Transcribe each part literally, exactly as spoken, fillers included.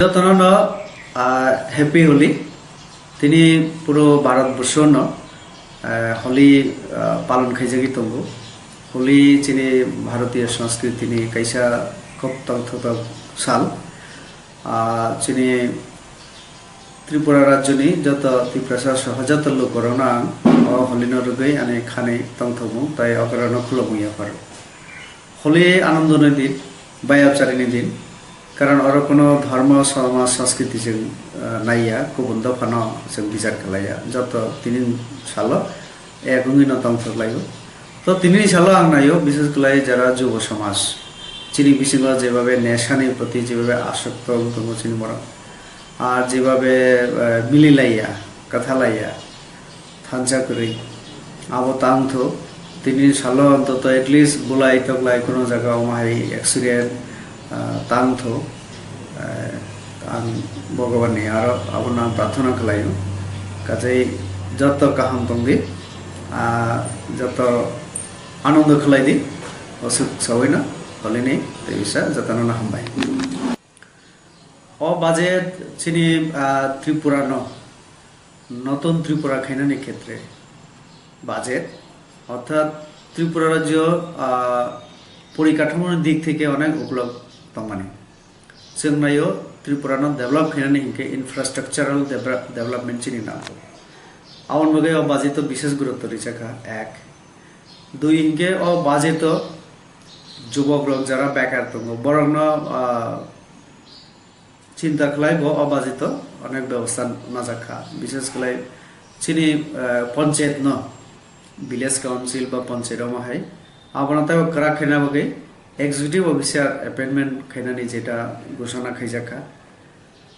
Jotono no, ah, Happy Holi. Tini puro Bharat Borsho no, ah, Holi, ah, palon khaijagwi tongo. Holi chini Bharatiya Sanskriti ni kaisa khub tongthoktok sal. Ah, chini Tripura rajyo ni joto Tiprasa soho joto lukurokno ang o Holi no rwgwi ani khani tongthokmung tai okorokno khulumung yapharo. Holi anondoni din, bayapcharini din, karon oro kono dharma, samaj, sanskriti chwng, ah, naiya, kubun dophano chwng bichar khlaiya, joto tini salo ek wngwino tongthok laio. To tini salo ang naio, bishes khlai jara jubo samaj, chini bisingo jebabe nesani proti jebabe asokto wng tongo chini borok, ar jebabe, eh, mililaiya, kwthalaiya, thansa kwrwi. Abo tang tho. Tini salo antoto at least bulai toklai kuno jaga omo hai accident, ah, tang tho. Eh, ang Bhagavan ni aro abono ang prarthana khlaio. Kajai joto kaham tongdi, ah, joto anondo khlai di. Osuk sawino Holi ni tei bisa jotono no hambai. O budget chini, ah, Tripura no Notun Tripura khainani khetre budget, orthat Tripura rajyo, ah, porikathamoni dik theke onek uklog tongmani. Chwng naio Tripura no develop khainani hinkhe infrastructural debra-, development chini nango. Aboni bagwi o budget o bishes gurutto rijak kha, ek. Dui hinkhe o budget o jubok rok jara bekar tongo, borokno, ah, chinta khlai bo o budget o onek bebosta najak kha, bishes khlai chini, eh, panchayat no, village council ba panchayat omo hai abono tei kwrak khaina bagwi executive officer appointment khainani jeta ghoshona khaijak kha.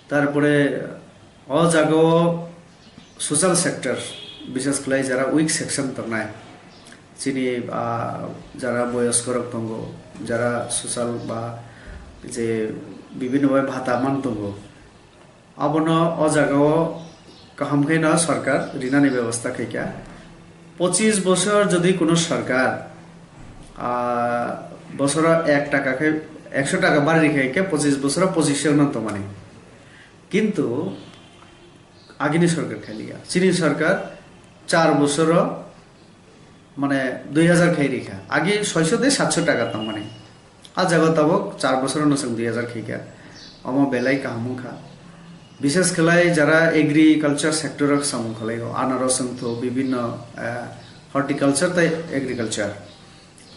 Tarpore o jaga o social sector, bishes khlai jara weak section tongnai, chini, ah, jara boyoskorok tongo, jara social ba je bibhinno bai bhata man tongo, abono o jaga o kaham khe no sorkar rinani bebosta khaikha. Pochis bosor jodi kuno sorkar, ah, bosoro ek taka khe, ekso taka bari rikha khe pochis bosoro pochis no tongmani. Kintu agini sorkar khaliya. Chini sorkar char bosoro mane dui hajar khai rikha. Agi soiso de satso taka tongmani. A jaga tabok char bosoro no chwng dui hajar khaikha. Omo belai kaham wngkha. Bishes khlai jara agriculture sector o samung khlai o, anaros wngthu bibhinno, eh, horticulture tei agriculture.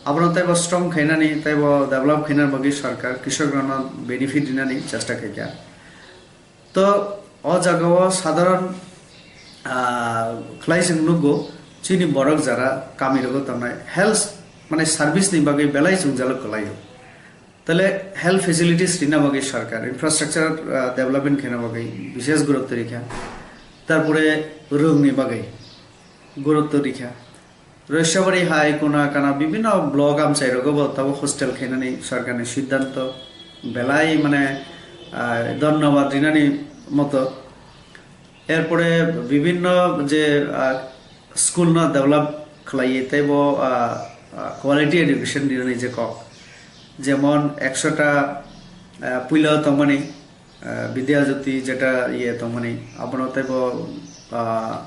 Abono teibo strong khainani, teibo develop khainani bagwi sorkar krishok rokno benefit rinani chesta khaikha. To o jaga o sadharon, ah, khlai chwng nukgo, chini borok jara kami rogo tongnai health, mane service ni bagwi belai chwng jalo kwlaio. Tale health facilities rina bagwi sarkar infrastructure, ah, development khaina bagwi bishes gurutto rikha. Tarpore rwng ni bagwi gurutto rikha. Roisabari hai kuna kana bibhinno block amchai rogo bo tabo hostel khainani sarkar ni siddhanto belai mane, ah, dhonnobad rinani moto. Erpore bibhinno je, ah, school no develop khlaiwi teibo, ah, ah, quality education rinani je kok. Jemon ekso ta, ah, puila tongmani, ah, Vidya Jyoti jeta iye tongmani, abono teibo, ah,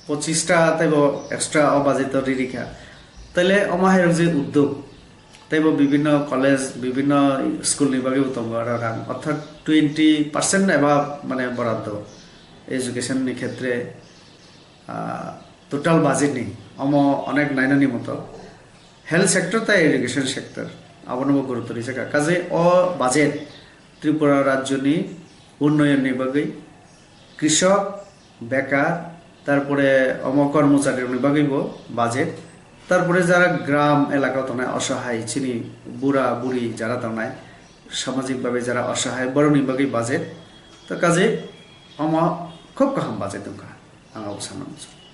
pochista teibo extra o budget o ririkha. Taile omo hai rok je uddog, teibo bibhinno college, bibhinno school ni bagwi bo tongo aro rang, orthat twenty percent eba mane boraddo education ni khetre, ah, total budget ni omo onek nainani moto health sector tei education sector abono bo gurutto rijak kha. Kaje o budget Tripura rajyo ni unnoyon ni bagwi, krishok, bekar, tarpore omo kormochari rokni bagwibo budget, tarpore jara gram elaka tongnai osahai chini bura buri jara tongnai samajik babe jara osahai borokni bagwi budget, to kaje omo khub kaham budget wngkha, ang abo sana muchung.